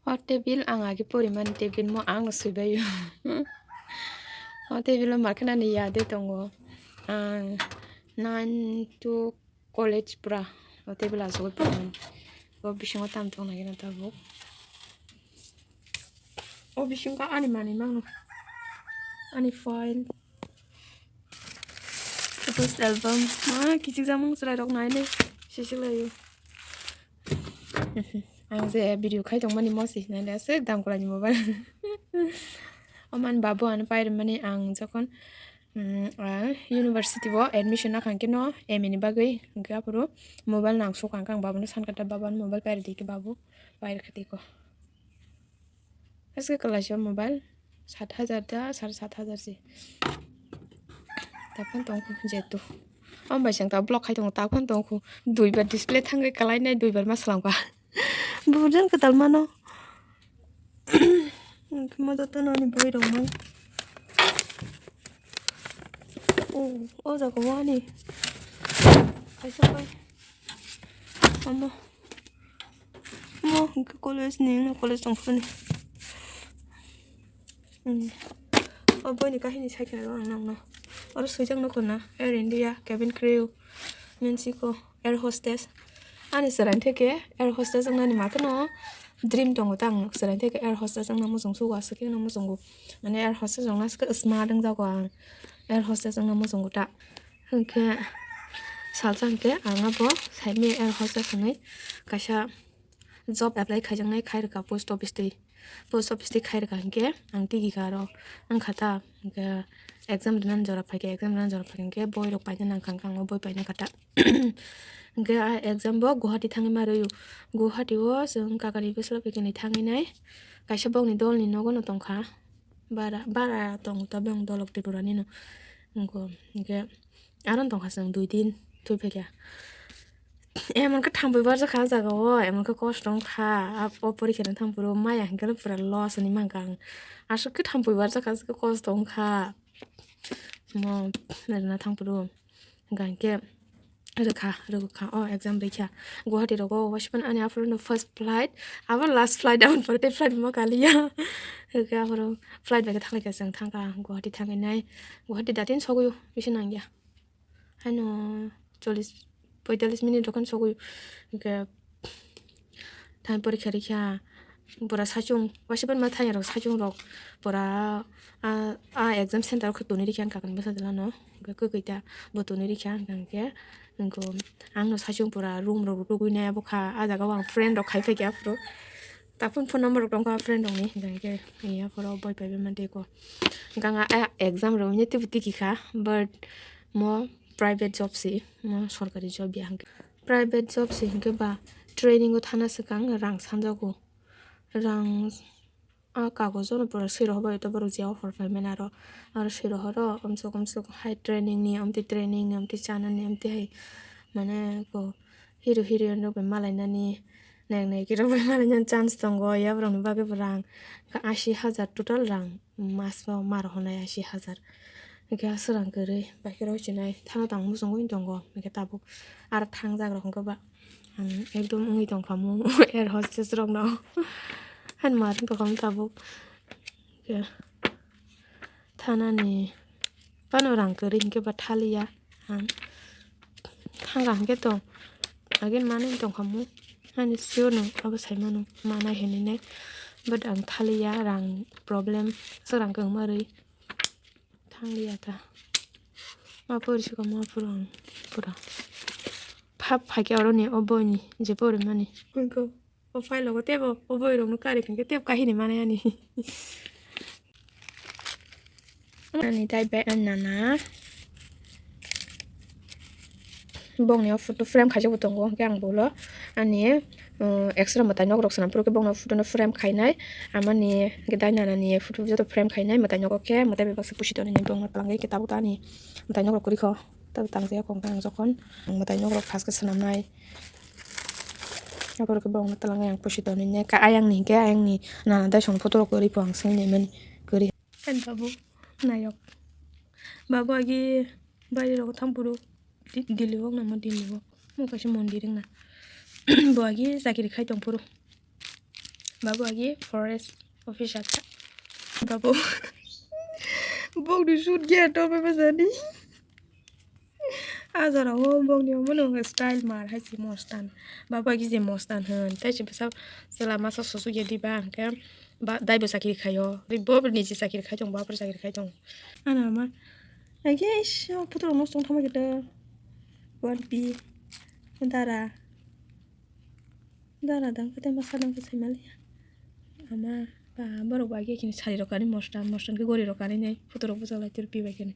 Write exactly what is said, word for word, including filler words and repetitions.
O table ang agi porimani table mo ang swibaio. O table o markhe nani yade tongo. Ang nine to college pura o table asugwi porimani. O bisingo tam tong nai gana tabuk. O bisingo ani manwi mangno. Ani file. Photos album. Ma kichik jamung chwrai rok nai le. Sisi lai. Ang je video khai tongmani mo si nai le aswk dam kwlai ni mobile. O man babu ano pai rwmani ang jokhon, mm, ah, university o admission nakha hwnkhe no M A ni bagwi hwnkhe aphuru mobile nang sukha hwnkhe ang babu no sankha ta babu ano mobile pai rwdi hwnkhe babu pai rwkha tei ko. Aswk kwlaisa mobile sat hajar da sare sat hajar se. Taphano tongkhu jetu. Om bai chwng ta block khai tongo taphano tongkhu. Duibar display thangwi kwlainai duibar ma swlangkha. Bubujan kwtal mano. Mo joto noni boi rok mai. O, o jaga o ani. Kaisa bai. Omo. Mo hwnkhe college ni, no college tong phuru ni. Hmm. O boini kahini sai khe ang nangno. Oro swijak nukho na, Air India, cabin crew, Mexico, air hostess. Ani chwraini theke air hostess wngnani matano dream tongo ta ang chwraini theke air hostess wngna muchung sugo aswk khe no muchungo. Mane air hostess wngna aswk smart wngjago ang. Air hostess wngna muchungo ta. Hwnkhe salsa hwnkhe ang abo saimanya air hostess hwnwi kaisa job apply khaijaknai khai rwkha post office twi. Post office twi khai rwkha hwnkhe ang tigi kha aro wngkha ta, hwnkhe exam rwnani jora phaikha, exam rwnani jora phaikha hwnkhe boi rok paina nangkha, hwnkhe ang o boi paina kha ta. Hwnkhe a exam bo Guwahati thangwi ma rw-o. Guwahati o chwng kakani bwsla phaikani thangwi nai kaisa bokni dolni nogo no tongkha. Bara, bara tongo ta beng dolok Tripura ni no. Hwnkhe, hwnkhe aro tongkha chwng dui din thwi phaikha. Emon khe thampui barjakha a jaga o, emon khe kosto wngkha. A, o porikha no thampuro maya hwnkhe pura loss hinwi mankha ang. Aswk khe thampui barjakha, aswk khe kosto wngkha. Mo rwna thampuro. Hwnkha hwnkhe rwkha, rwkha o exam rwkha. Guwahati rogo waisa phano ani aphuru no first flight, abo last flight, aboni pore tei flight ma kaliya. Hwnkhe aphuru flight bai khe thanglaikha chwng thangkha Guwahati thangwi nai. Guwahati datin sogwi o, bisi nangya. Haino chollish, poitallish minute rok khe sogwi. Hwnkhe thani porikha rikha, pura saichung, waisa phano ma thani rok saichung rok pura, a, a exam center o khe tonwi rikha ang kakni bwsa jala no. Hwnkhe kwkwi ta bo tonwi rikha hwnkhe, hwnkhe ang no saichung pura room rok rwgwi nai abo kha. A jaga o ang friend rok khai phaikha aphuru. Taphuru phone number rok tongkha friend rokni, hwnkhe aphuru boi paibai mantwi kho. Hwnkhe ang a exam rok wngya teibo tiki kha, but mo private job se, mo sorkari job ya hwnkhe. Private job se hwnkhe ba training o thana swkang rang sanjago. Rang a kagojo no pura swi rohor bai to borok je offer paimani aro, aro swi rohoro omsok omsok hai training ni, omtwi training ni, omtwi chanani, omtwi hai mane ko hero heroine rok bai malainani, nayak nayiki rok bai malainani chance tongo, yaborok ni bagwi bo rang ashi hajar total rang. Mas o mar honai ashi hajar. Hwnkhe aswk rang kwrwi, baikhe rw sinai thana tang muchungwi tongo. Hwnkhe tabuk aro thangjak rok hwnkhe ba, ang ekdom wngwi tongkha mo air hostess rokno. Hani mar wng tongkha mo tabuk. Hwnkhe thanani phano rang kwrwi hwnkhe ba thaliya. Ang thangkha hwnkhe to agin manwi tongkha mo. Ani sure no abo saimano manai hinwi nai. But ang thaliya rang problem, so rang kwngma rwi thangliya ta. Ma pori sukha ma pura ang pura phap phaikhe oroni o boini je porimani. Wngkho o file logo tebo o boi rokno kari khankhe tebo kahini manai ani. Ani tai bai ani nana. Bongni o photo frame khaijak bo tongo, hwnkhe ang bolo ani, uh, extra mwtai nok rok swnam phuru khe bongni o photo no frame khainai. Amani hwnkhe tai nana ni photo joto frame khainai mwtai nogo khe mwtai bai baksa pusi tonwi bongno twlangwi khe tabuk ta ani mwtai nok rok kwrwi kho. Tabuk tang jaya kho hwnkhe ang jokhon mwtai nok rok first khe swnamnai. Aphuru khe bongno twlangwi ang pusi tonwi nai. Ayang ni hwnkhe ayang ni nana dai song photo rok kwrwi pho ang swngwi naimani kwrwi. Ani babu nayok. Babu agi baire rogo thang phuru Di-, Delhi o nangma Delhi o. Mo kaisa mondir wngna. Bo agi chakiri khai tong phuru. Babu agi forest officer ta. Babu. Bok ni shoot gaya to bebasani. Ajara o bok ni omo no style mar hai si mostan. Babu agi je mostan hwn. Tai se bwsa chwla masa susuk ya diba hwnkhe ba dai bo chakiri khaio. Bo ni je chakiri khai tong, babu chakiri khai tong. Ana ma. Agi ish, photo rok no chong thama khe to. One P. Dara. Dara dang khe tei masa dang khe sai maliya. Ama ba borok bai khe kini sari rok kani mostan, mostan khe gori rok kani nai photo rok bwchak lai twi rw pi bai khe ni.